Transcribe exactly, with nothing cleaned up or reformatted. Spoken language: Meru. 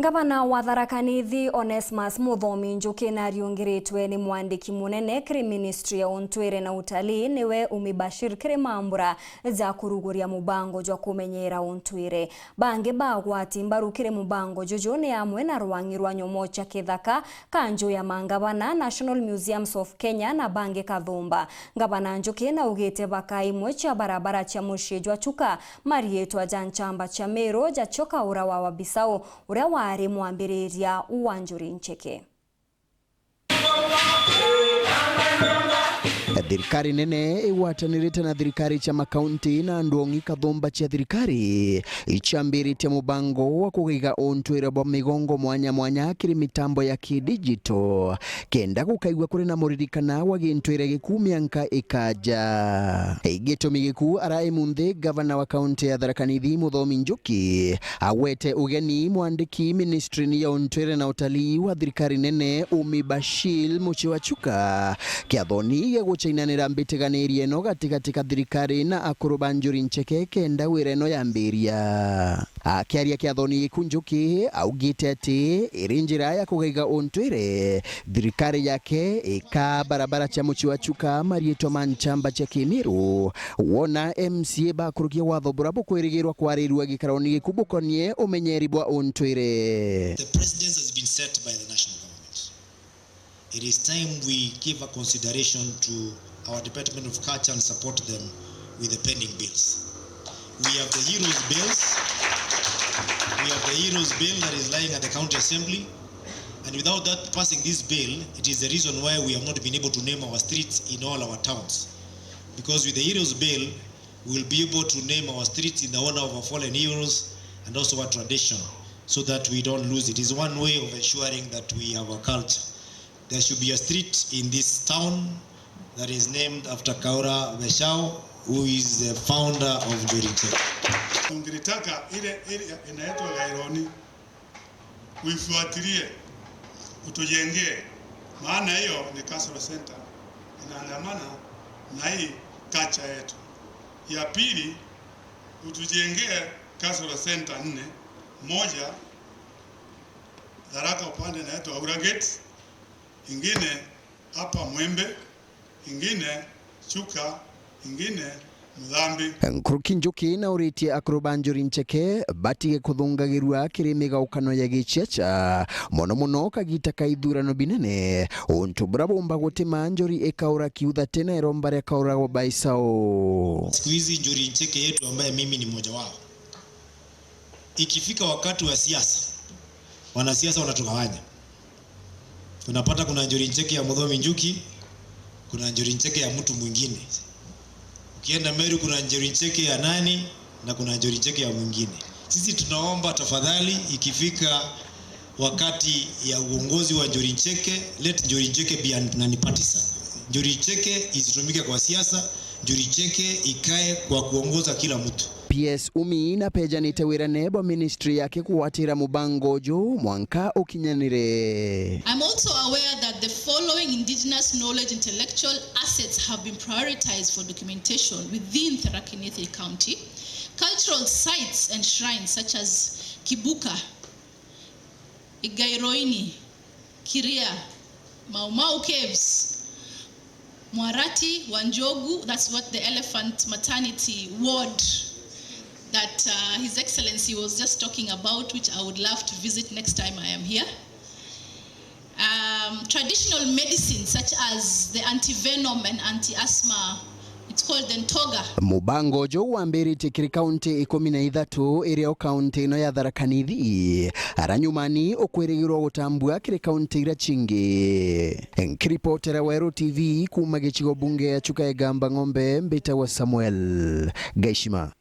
Ngavana wa Tharaka Nithi, Onesmus Muthomi Njuki, nariungiritwe ni mwandiki munene kiri Ministry ya Untwire na Utalii, niwe Umi Bashir, kiri mambura ja kuruguria mubango jwa kumenyeera untwire. Bangi bagwati mbaru kiri mubango juju ni amwe na rwang'i rwa nyomo cia kithaka, kanju ya mangavana, National Museums of Kenya na bangi kathumba. Ngavana Njuki naugite baka imwe cia barabara cia mucii jwa Chuka, mariitwa ja nchamba cia Miru ja Choka ura wa Wabisau, uria wari mwambiriria wa Njuri Ncheke. Thirikari nene igwatanirite na thirikari cia makaunti na ndwong'i kathumba cia thirikari iciambiritie mubango wa kugiga untwire bwa migongo mwanya mwanya kiri mitambo ya kidijito, kenda gukaigua kuri na muririkana wa gintwire giku mianka ikaja. Gitumi giku arai munthi, gavana wa kaunti ya Tharaka Nithi Muthomi Njuki agwete ugeni mwandiki ministry-ini ya untwire na utalii wa thirikari nene, Umi Bashir Muchi wa Chuka, kiathoni gia gucainanira mbitiganirie ino gatigati ka thirikari na akuru ba Njuri Ncheke kenda wira ino yambiria. Akiaria kiathoni giku, Njuki augite ati iri njira ya kugaiga untwire, thirikari yake ikaa barabara cia mucii wa Chuka mariitwa ma nchamba cia Kimiru, wona M C A bakurukia watho bura bukwirigirwa kwarirua gikaroni giku bukonie umenyeri bwa untwire. The precedence has been set by the national government. It is time we give a consideration to our Department of Culture and support them with the pending bills. We have the Heroes Bills. We have the Heroes Bill that is lying at the County Assembly. And without that passing this bill, it is the reason why we have not been able to name our streets in all our towns. Because with the Heroes Bill, we will be able to name our streets in the honor of our fallen heroes and also our tradition, so that we don't lose it. It's one way of ensuring that we have a culture. There should be a street in this town that is named after Kaura Veshao, who is the founder of Njuri Ncheke. Tungelitaka ile, ile inaitwa Gaironi, uifuatilie, utujengee, maana hiyo ni cultural center, inaandamana na hii culture yetu. Ya pili, utujengee cultural center nne, moja Tharaka upande inaitwa Aura Gate, ingine hapa Mwembe, ingine Chuka, ingine Muthambi. Nkuruki Njuki nauritie akuru ba Njuri Ncheke batige kuthungagirua kiri migaukano ya giciaca, mono mono kagita ka ithurano binene, untu bura bumba gutima Njuri ikaura kiutha tena iromba ria kauragwa baisao. Siku hizi Njuri Ncheke yetu, ambaye mimi ni mmoja wao, ikifika wakati wa siasa, wanasiasa wanatugawanya. Unapata kuna Njuri Ncheke ya Muthomi Njuki, kuna Njuri Ncheke ya mtu mwingine. Ukienda Meru, kuna Njuri Ncheke ya nani na kuna Njuri Ncheke ya mwingine. Sisi tunaomba tafadhali, ikifika wakati ya uongozi wa Njuri Ncheke, let Njuri Ncheke be an, non-partisan. Njuri Ncheke isitumike kwa siasa, Njuri Ncheke ikae kwa kuongoza kila mtu. P S Umi napejanite wirane bwa ministry yake kugwatira mubango uju mwanka ukinyanire. I'm also aware that the following indigenous knowledge intellectual assets have been prioritized for documentation within Tharaka Nithi County: cultural sites and shrines such as Kibuka, Igairoini, Kiria, Mau Mau Caves, Mwarati wa Njogu, that's what the elephant maternity ward that, uh, His Excellency was just talking about, which I would love to visit next time I am here. Um, traditional medicine such as the anti-venom and anti-asthma, it's called the Ntoga. Mubango uju wambiritie kiri kaunti ikumi na ithatu, irio kaunti ino ya Tharaka Nithi, ara nyumani ukwirigirwa gutambua kiri kaunti iria cingi. Nkiripotera Weru T V kuuma gicigo bunge ya Chuka Igamba Ng'ombe, mbitagwa Samuel Gaishima.